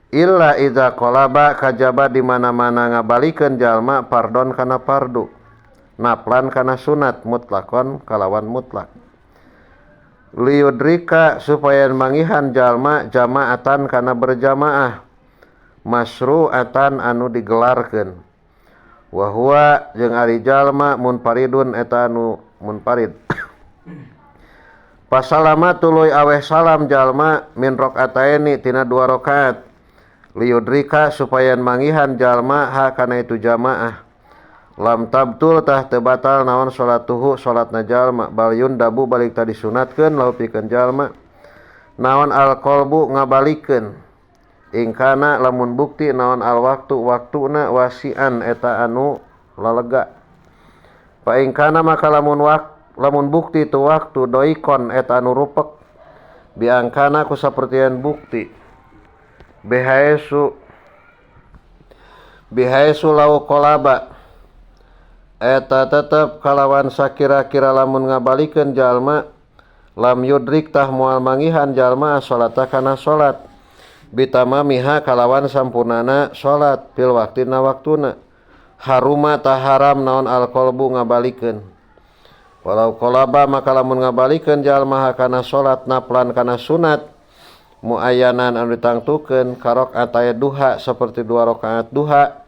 Illa idza qalaba kajaba di mana-mana ngabalikeun jalma pardon kana pardu naplan kana sunat mutlakon kalawan mutlak liyudrika supaya mangihan jalma jamaatan kana berjamaah masru'atan anu digelarkeun wa huwa jeung ari jalma munfaridun eta anu munfarid. Pasalama tuluy aweh salam jalma min rakaataini tina dua rakaat liyudrika supaya mangihan jalma ha kana itu jamaah lam tabtul tah teu batal naon salatuhu salatna jalma bal yundabu balik tadi sunatkeun lahu pikeun jalma naon al qalbu ngabalikeun ingkana lamun bukti naon al waktu waktuna wasian eta anu lalega fa ingkana maka lamun lamun bukti tu waktu doikon eta anu rupek biangkana ku sapertian bukti bihaesu bihaesu lau qalaba eta tetep kalawan sakira-kira lamun ngabalikeun jalma lam yudrik tah moal mangihan jalma salata kana salat bitamamiha kalawan sampurnana salat fil waktina waktuna haruma tah haram naon alqalbu ngabalikeun walau qalaba maka lamun ngabalikeun jalma kana salat naplan kana sunat muayyanan anu ditangtukeun karakaat duha seperti dua rakaat duha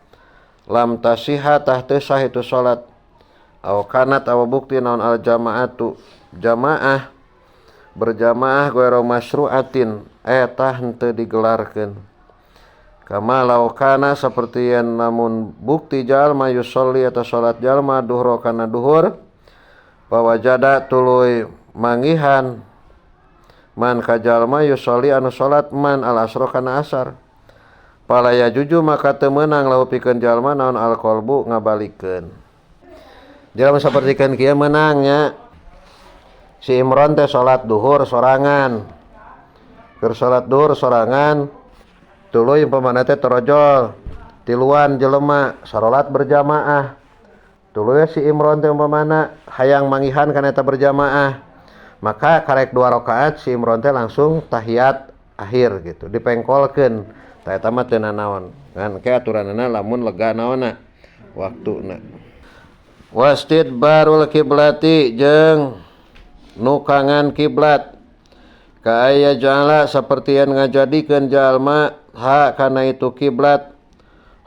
lam tasiha tah teu sah itu salat aw kanat aw bukti naon al jamaatu jamaah berjamaah ghairu masru'atin eta henteu digelarkeun kama law kana saperti yen lamun bukti jalma yusolli eta salat jalma duhra kana duhur Pawajada tuluy manggihan man kajalma yusolli anu salat man al asra kana asar. Fala yajuzu maka teu meunang lahu pikeun jalma naon al qalbu ngabalikeun. Jalma sapertikeun kieu meunangnya. Si Imron teh salat duhur sorangan. Keur salat duhur sorangan tuluy umpamana teh torojol tiluan jelema sarolat berjamaah. Tuluy si Imron teh umpamana hayang manggihan kana eta berjamaah. Maka karek 2 rakaat si Imron teh langsung tahiyat akhir gitu, dipengkolkeun. Tah eta mah teu nanaon. Ngan ke aturanana lamun lega naonna waktuna. Wastidbarul kiblati jeung nukangan kiblat. Kaaya jala sapertian ngajadikeun jalma ha kana itu kiblat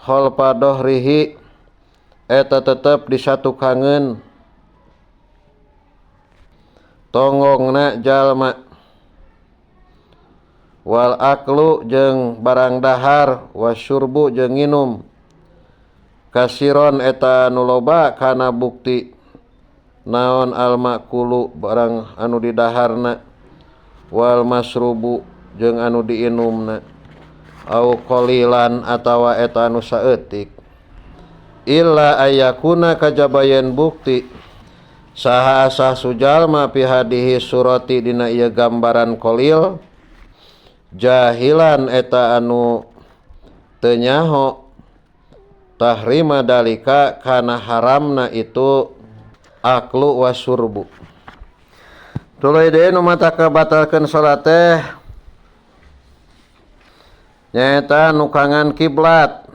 khalfa dohrihi eta tetep disatukangeun tonggongna jalma wal aklu jeung barang dahar wasyurbu jeung nginum kasiron eta anu loba kana bukti naon al makulu barang anu didaharna wal masrubu jeung anu diinumna au qalilan atawa eta anu saeutik illa ayakuna kajabayen bukti saha asah sujalma fi hadihi surati dina ieu gambaran qalil jahilan eta anu teu nyaho tahrima dalika kana haramna itu aklu wasurbu. Tuluy deui nu mata kabatalkeun salat teh nyaeta nukangan kiblat.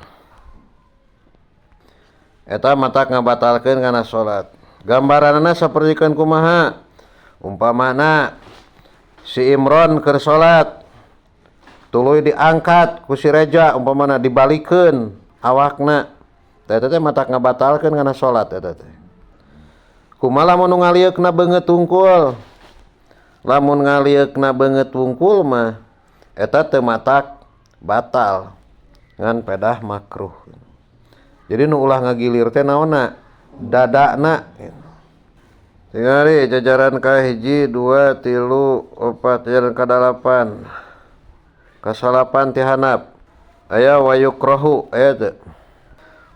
Eta mata ngabatalkeun kana salat. Gambaranna sapertikeun kumaha? Umpamana si Imron keur salat tuluy diangkat ku si Reja umpamana dibalikeun awakna. Eta teh mata ngabatalkeun kana salat eta teh. Kumaha lamun nu ngalieukna beungeut tungkul? Lamun ngalieukna beungeut tungkul mah eta teu matak batal ngan pedah makruh. Jadi nu ulah ngagilir teh naonna? Dadana. Tingali jajaran ka 1 2 3 4 jajaran ka 8. Kasalapan ti handap. Aya wayukrohu aya teu.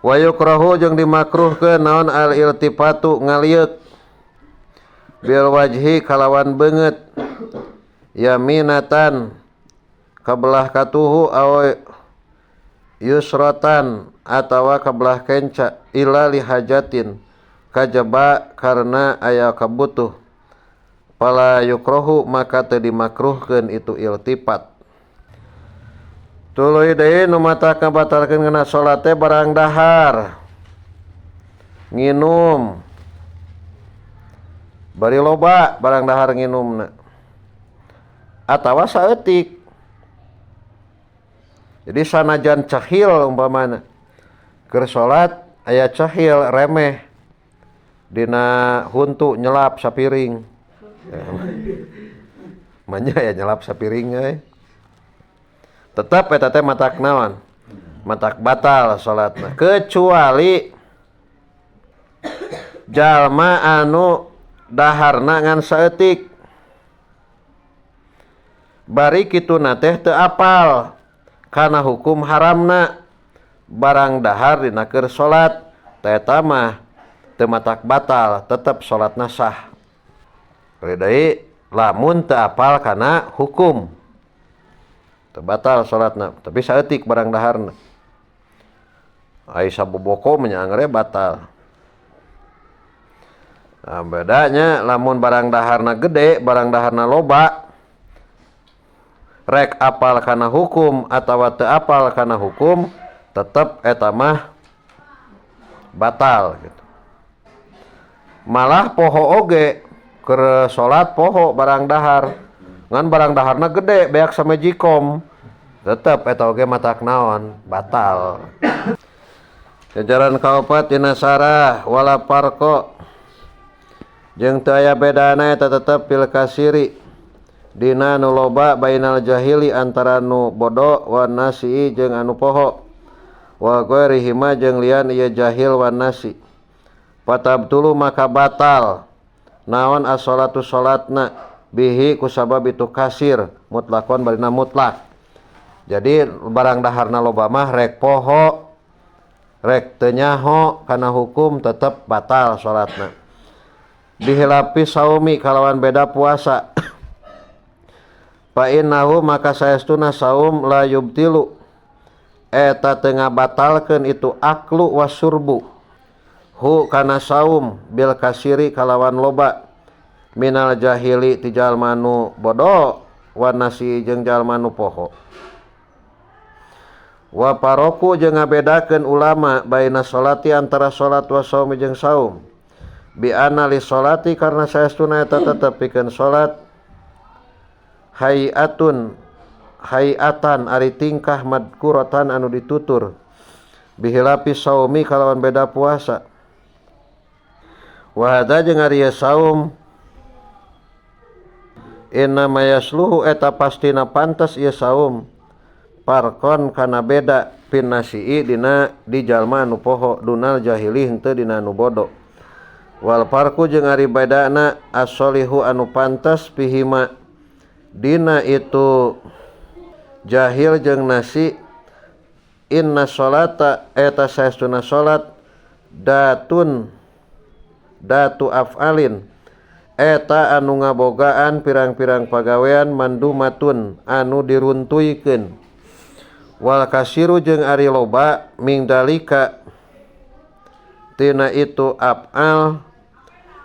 Wayukrohu jeung dimakruhkeun naon al iltifatu ngalieuk bil wajhi kalawan beungeut yaminatan kabelah katuhu aw yusratan atawa kabelah kenca ila li hajatin kajaba karena aya kabutuh fala yukrohu maka teu dimakruhkeun itu iltifat. Tuluy deui nu mata kabatalkeun kana salat teh barang dahar nginum bari loba barang dahar nginumna atawa saeutik. Jadi sanajan cahil umpamana keur salat aya cahil remeh dina huntu nyelap sapiring. Manya aya nyelap sapiring euy. Tetap eta teh matak naon? Matak batal salatna kecuali jalma anu daharna ngan saeutik. Bari kituna teh teu apal kana hukum haramna barang dahar dina keur salat eta mah teu matak batal, tetep salatna sah. Deui lamun teu apal kana hukum teu batal salatna, tapi saeutik barang daharna. Ai saboboko mah angere batal. Nah, bedanya lamun barang daharna gede, barang daharna loba, rek apal kana hukum atawa teu apal kana hukum, tetep eta mah batal gitu. Malah poho oge keur salat poho barang dahar. Ngan barang daharna gede beak samajikom, tetep eta oge matak naon batal. Jajaran kaopat dina sarah wala parko jeung teu aya bedana eta tetep fil kasiri dina nu loba bainal jahili antara nu bodo wa nasi jeung anu poho wa ghairihima jeung lian ieu jahil wa nasi. Patabtulu maka batal Naon as-sholatu sholatna bihi kusabab itu kasir mutlakon barina mutlak. Jadi barang daharna loba mah rek poho rek teu nyaho kana hukum tetep batal sholatna. Bihilapi saumi kalawan beda puasa. Fa innahu maka saestuna saum la yubtilu eta teu ngabatalkeun itu aklu wasurbu hu kana saum bil kasiri kalawan loba minal jahili ti jalma nu bodo wa nasi jeung jalma nu poho. Wa paroku jeung ngabedakeun ulama baina sholati antara salat wa saum jeung saum bi anna li sholati karna saestuna eta tetep pikeun salat hayatun hayatan ari tingkah madkuratan anu ditutur bihilapi saumi kalawan beda puasa. Wa hadza jeung ari saum inna mayasluhu eta pastina pantes ieu saum parkon kana beda pinnasii dina di jalma anu poho dunal jahili henteu dina anu bodo. Wal parku jeung ari bedana as-solihu anu pantes pihima dina itu jahil jeung nasi inna sholata eta saestuna salat datun datu af'alin eta anu ngabogaan pirang-pirang pagawean mandumatun anu diruntuikeun. Wal kasiru jeung ari loba ming dalika tina itu af'al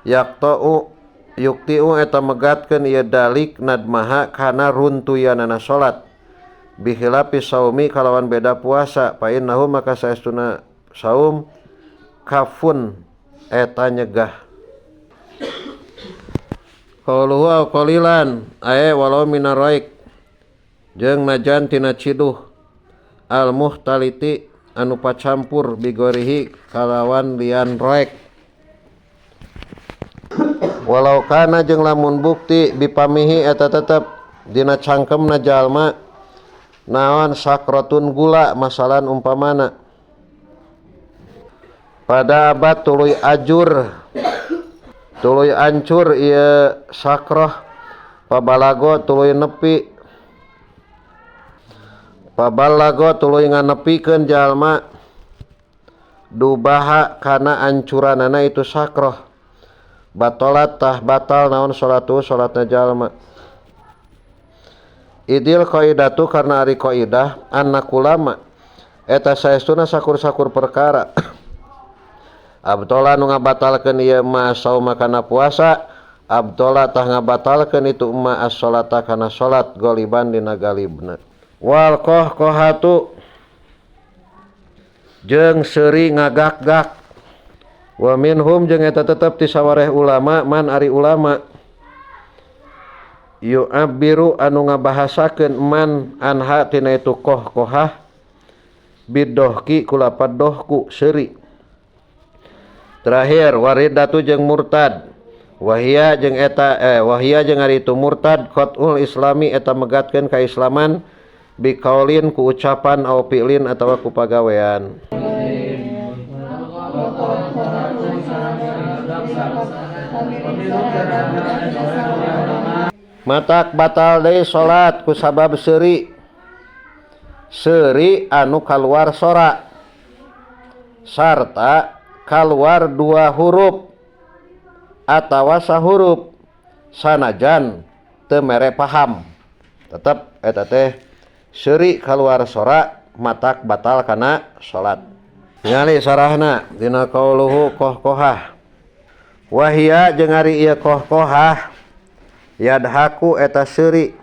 yaqta'u yuktiu eta megatkeun ieu dalik nadmaha kana runtuyanana salat bihilapi saumi kalawan beda puasa. Fa innahu maka saestuna saum kafun eta nyegah. Qauluhu aw qalilan ae walau minaraik jeung najan tina ciduh al muhtaliti anu pacampur bigorihi kalawan lian roek. Walau kana jeung lamun bukti bipamihi eta tetep dina cangkemna jalma naon sakrotun gula masalan umpamana pada abad tuluy ajur tuluy ancur ieu sakroh pabalago tuluy nepi pabalago tuluy nganepikeun jalma dubaha kana ancuranana itu sakroh batalat tah batal naon salatu salatna jalma. Idil qaidatu karena ari qaidah anna kulama eta saestuna sakur-sakur perkara abtola nu ngabatalkeun ieu ma sauma kana puasa abtola tah ngabatalkeun itu ma as-salata kana salat goliban dina galibna. Wal qahqahatu jeung seuri ngagak-gak wa minhum jeung eta tetep ti sawareh ulama man ari ulama yu'abbiru anu ngabahasakeun man anha tina itu qahqahah bidohki kulapat dohku seuri. Terakhir waridatu jeung murtad wahia jeung eta wahia jeung ari itu murtad qatul islami eta megatkeun kaislaman bikaulin ku ucapan au fi'lin atawa ku pagawean. Matak batal deui salat ku sabab seuri seuri anu kaluar sora sarta kaluar dua huruf atawa sahurup sanajan teu mere paham tetep eta teh seuri kaluar sora matak batal kana salat. Ningali sarahna dina qauluhu qahqahah wahia jeung ari ieu qahqahah yadhaku eta seuri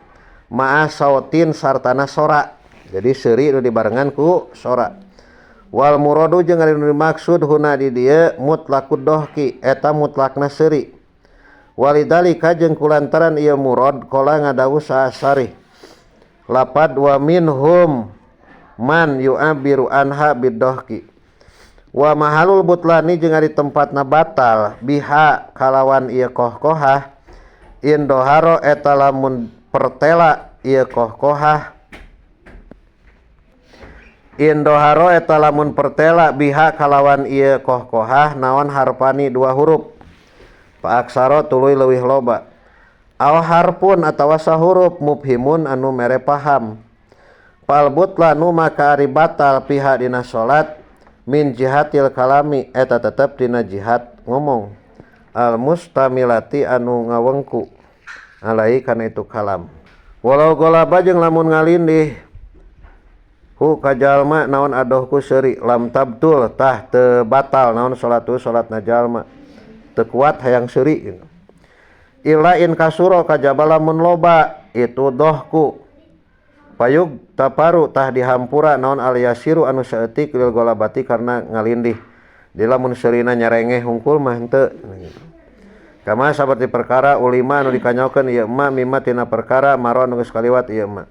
ma'a sautin sartana sora. Jadi seuri nu dibarengan ku sora. Wal muradu jeung ari nu dimaksud huna di dieu mutlaqud dohki eta mutlakna seuri. Walidalika jeung kulantaran ieu murad qala ngadawuh saasarih lapad wa minhum man yu'abiru anha bidohki. Wa mahalul butlani jeung ari tempatna batal biha kalawan ieu kohkohah indoharo eta lamun pertela ieu kohkohah indoharo eta lamun pertela biha kalawan ieu kohkohah naon harpani dua huruf. Fa aksara tuluy leuwih loba aw harfun atawa sahurup mubhimun anu mere paham. Fal butlanu maka ari batal piha dina salat min jihatil kalami eta tetep dina jihad ngomong al mustamilati anu ngawengku alai kana itu kalam. Walau golaba jeung lamun ngalindih hu ka jalma naon adohku seuri lam tabtul tah teu batal naon salatu salatna jalma teu kuat hayang seuri gitu. Illa in kasuro kajaba lamun loba itu dohku payug taparu tah dihampura naon aliasiru anu saeutik lil golabati karena ngalindih. Di lamun seurina nyarengeh hungkul mah henteu gitu. Kama saperti perkara ulima anu dikanyaokeun ieu ma mimma tina perkara maro anu geus kaliwat ieu ma.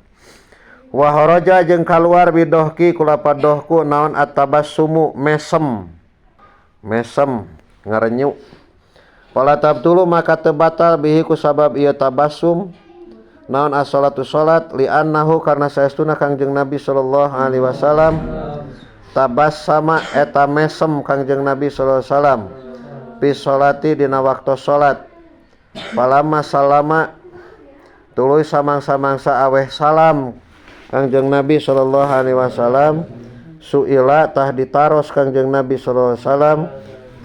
Wa haraja jeung kaluar bidohki kulapad dohku naon at-tabassumu mesem. Mesem ngarenyu. Fala tabtulu maka teu batal bihi ku sabab ieu tabassum naon as-salatu salat li annahu karna saestuna Kangjeng Nabi sallallahu alaihi wasallam tabassama eta mesem Kangjeng Nabi sallallahu alaihi wasallam fi sholati dina waktu salat. Palama salama tuluy samangsa-mangsa aweh salam Kangjeng Nabi sallallahu alaihi wasallam suila tah ditaros Kangjeng Nabi sallallahu alaihi wasallam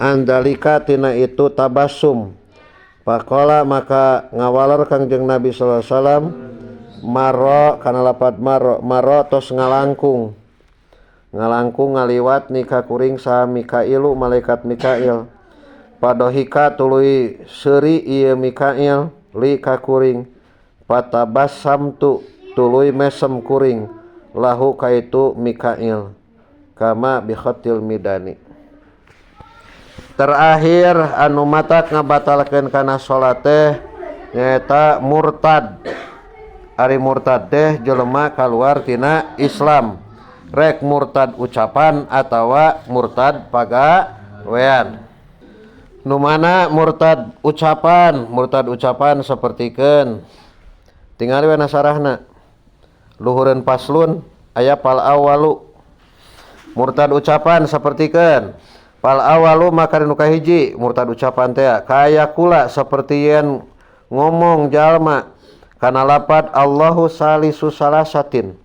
andalika tina itu tabassum. Pakola maka ngawaler Kangjeng Nabi sallallahu alaihi wasallam maro kana lapad maro maro tos ngalangkung ngalangkung ngaliwat nikah kuring saha Mikailu malaikat Mikail padohika tuluy seuri ieu Mikail li ka kuring patabassamtu tuluy mesem kuring lahu kaitu Mikail kama bi khatil midani. Terakhir anu matak ngabatalkeun kana salat teh nyaeta murtad. Ari murtad teh jelema kaluar tina Islam. Rek murtad ucapan atawa murtad pagawean. Nu mana murtad ucapan? Murtad ucapan sapertikeun tingali we nasarahna. Luhureun paslun aya fal awalu. Murtad ucapan sapertikeun fal awalu maka nu kahiji murtad ucapan teh kaya kula saperti yen ngomong jalma kana lapad Allahu salisu salasatin.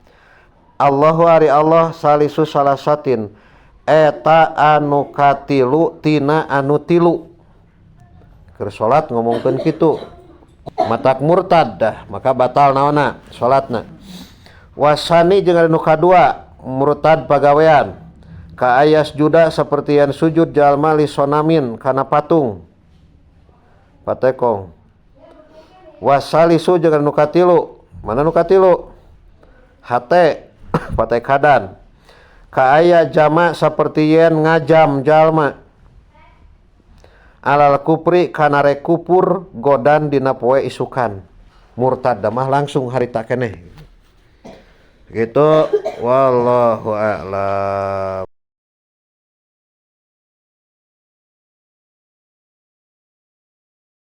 Allahu ari Allah salisu salasatin eta anu katilu tina anu tilu. Keur salat ngomongkeun kitu matak murtad dah maka batal naonna salatna. Wasani jeung anu kadua murtad pagawean ka ayas juda sapertian sujud jalma li sonamin kana patung patekong. Wasalisu jeung anu katilu mana nu katilu hate patekadan ka aya jama sapertien ngajam jalma alal kupri kana rek kupur godan dina poe isukan. Murtad mah langsung harita keneh gitu. Wallahu a'lam.